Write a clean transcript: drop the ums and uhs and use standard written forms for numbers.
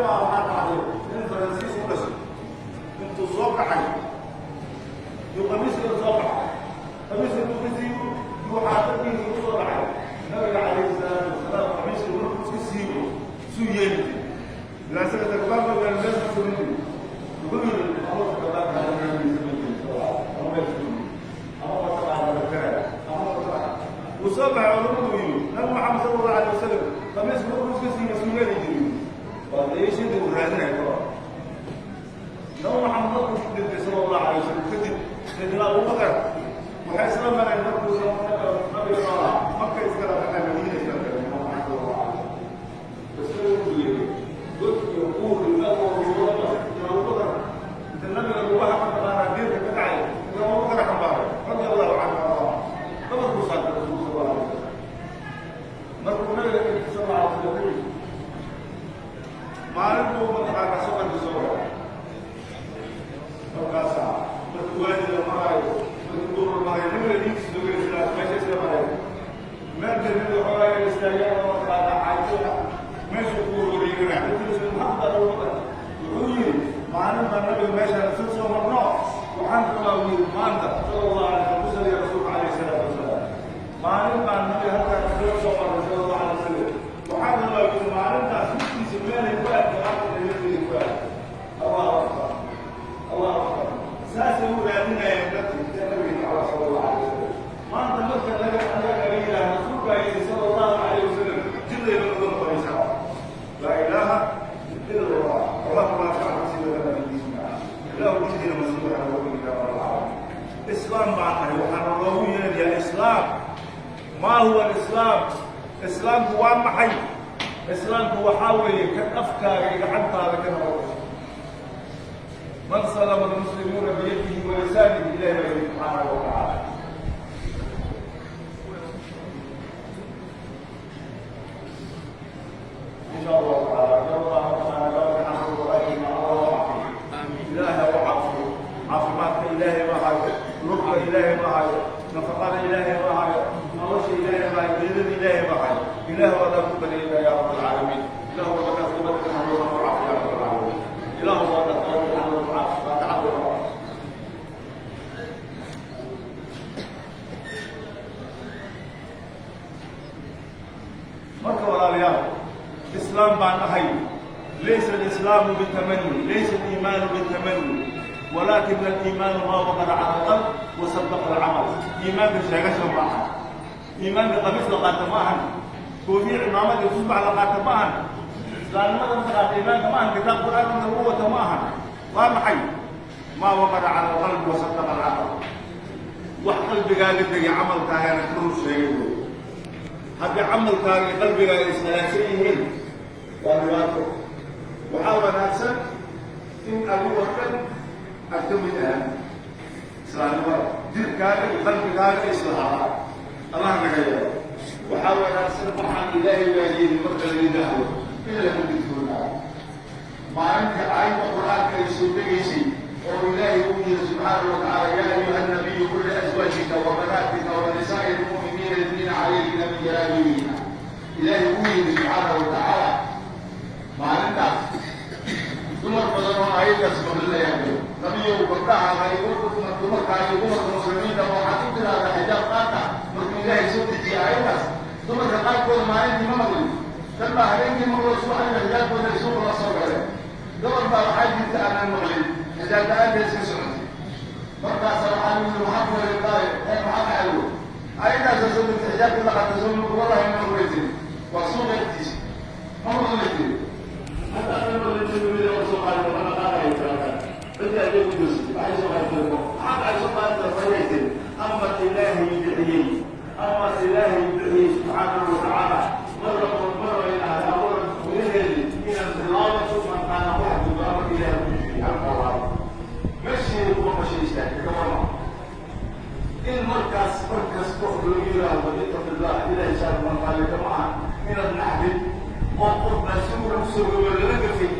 Baa waxaa dhacday nin Faransiis u dhashay intuu soo kacay yuu qamiiska soo baxay, qamiiska intuu ka siibo yuu xaafadkiisa ku soo dhacay. Nabiga calayhi salaatu wasalaam qamiiska markuu iska siibo suu yeeli jiray, ilaa isaga takbaarka meel ku samayn jiray. Wuxuu yidhi ama takbaarka nabiga samayn jiray ama meel samayn ama mataqaana ama mataqaana. Wuu soo baxay, culamadu yidhi Nabi Maxamed sala Allahu alayh wasalam qamiiska markuu iska siibo suu yeeli jiray. Waa dayashada uu raadinayo kaba. Nabi Maxamed markuu ku dhintay sala Allahu alayh wasalam kadib, Sayyidina Abubakar waxay isla mareen markuu nabiga noolaa Maka, iskala baxay Madiina, isla tageen. Nabi Maxamed sala Allahu alayh wasalam isaga uu yeeray god iyo quur iyo meel walba loola. Abubakar inta nabiga lugaha mataqaanaa geedka ka dhacay inta Abubakar xambaaray radia Allahu canhu ardaa, dhabarkuu saartay Rasuulku sal Allahu alayh wasalam. Markuu nabiga dhintay sal Allahu alayh wasalam kadib, maalin buu mataqaanaa safarkii soo galay. Markaasaa markii waadida maraayo, markii duur maraayo, nabiga dhiigtiisa soo geli sidaas meesha isla maraya meel nabiga waxoogaa istaageen oo mataqaanaa caaisha meesha ku wareeganaa. Maxaa Abubakar wuxuu yidhi, maalin baa nabiga meeshaan isla soo marno, waxaan rabaa uu yidhi maanta sala Allahu alay wasalam ku saliya Rasuulka calayhi salaatu wasalaam. Maalin baan nabiga halkaan isla soo marnay sala Allahu alay wasalam, waxaan rabaa uu yidhi maalintaas hurtiisa meelay ku aadka maanta nabigeeda ku aadka. Allahu akbar, Allahu akbar. Saasay u raadinayeen dadki intee nabiga jecla sala Allahu alay wasalam. Maanta marka naga anaga naga yidhaah Rasuulkaa yidhi sala Allahu alayh wasalam, jirayba uga noqonaysaa. Laa ilaaha ila Allah. Allahuma laa taclam sida fi diinina, Ilaahu diintiina masiixa loogu yihaa alcaalamiin. Islaam baan nahay, waxaana loogu yeerayaa islaam. Maa huwa alislaam? Islaamku waa maxay? Islaamku waxaa weeye kan afkaaga iyo gacantaada ka nabad. Man salama almuslimuuna biyadihi wa lisaanihi, Ilahi baa yidhi subxaanahu wa tacaala. In sha Allahu tacaala gabadha mataqaana gabadha xanuunka Allah caafiyo, Ilaahay u caafiyo. Caafimaadka Ilaahay baa hayo, lurka Ilaahay baa hayo, nafaqada Ilaahay baa hayo, nolosha Ilaahay baa hayo, geedada Ilaahay baa hayo. Ilaah wadaa ku baryayna ya rab alcaalamiin. Ilah gabadhaas gabadha ka xanuunsan u caafiyo ya rab alcaalamiin. Ilah gabadhaas gabadha xanuunsan u caafiyo. Faataxada. Marka walaalayaal, islaam baan ahay. Laysa alislaamu bitamani, laysa aliimaanu bitamani, walaakina aliimaanu maa waqara cala alqalb wasadaqa alcamal. Iimaanka sheegasho ma ahan, iimaanka qamiis la qaata ma ahan, koofiya, cimaamad iyo tusbax la qaata ma ahan. Islaamnimada mataqaana iimaanka ma ahan kitaab Qur'aan inta lagu wato ma ahan. Waa maxay? Maa waqara cala alqalb wasadaqa alcamal. Wax qalbigaaga degay, camalkaagana ka rur sheegay wey. Haddii camalkaaga iyo qalbigaaga iskhilaafsan yihiin, waa dhibaato. Waxaa wanaagsan in adigoo dhan aad ka mid ahaan islaamnimada, jirkaaga iyo qalbigaaga islahaadaan. Allah naga yeelo. Waxaa wanaagsan waxaan Ilaahay baa yidhi marka la yidhaahdo in laga digtoonaado. Maalinta aayadda Qur-aanka ay soo degaysay oo Ilaahay uu yidhi subxaanahu wa tacaala: yaa ayuha nabiyu qul liazwaajika wa banaatika wa nisaa'i lmu'miniina yudniina calayhina min jalaabiibihina, Ilaahay uu yidhi subxaanahu wa tacaala, maalintaas dumar badan oo aayaddaas maqlinayaan jiro. Nabiyow, gabdhahaada iyo dumarkaa iyo dumarka muslimiinta waxaad u tiraahdaa xijaab qaata. Markuu Ilaahay soo dejiyey aayaddaas, dumarka qaarkooda maalintii ma maqlin, dan baa habeenkii maqlo, subaxdii xijaabkooda suuqa la soo galeen. Gabar baa waxaa jirta aanan maqlin, xijaab la-aanta iska socotay. Markaasa waxaa lagu yidhi, maxaa ku wareegtaaye? Ee maxaa dhacay? Aayaddaasa soo degtay, xijaabkii la qaatay. Soo wallahi ma maqlaytin, waa suuqa agtiisa, ma maqlaytin. Hadda ana maqlaytin oo soo qaaday waxana qaadaya tiraahdaa cidda adeeg u doosatay, waxay soo qaadatay, maxaa dhacay? Soo qaadatay fayaytin. Amar Ilaahay bixiyey, amar Ilaahay bixiyey subxaanahu wa tacaala marra marra inaad abuuran gudaheedii inaan bilaabato markaana ku xadgudbo amarka Ilaahay ku bixiyey alqawaa meesheeda kuma qashay istaagtay ka warma. In markaas mar kasta oo loo yiraahdo ittaqillah, Ilaahay saar marqaalika ma aha inaad naxdid oo qof baa si uu soo gobo lala gafay.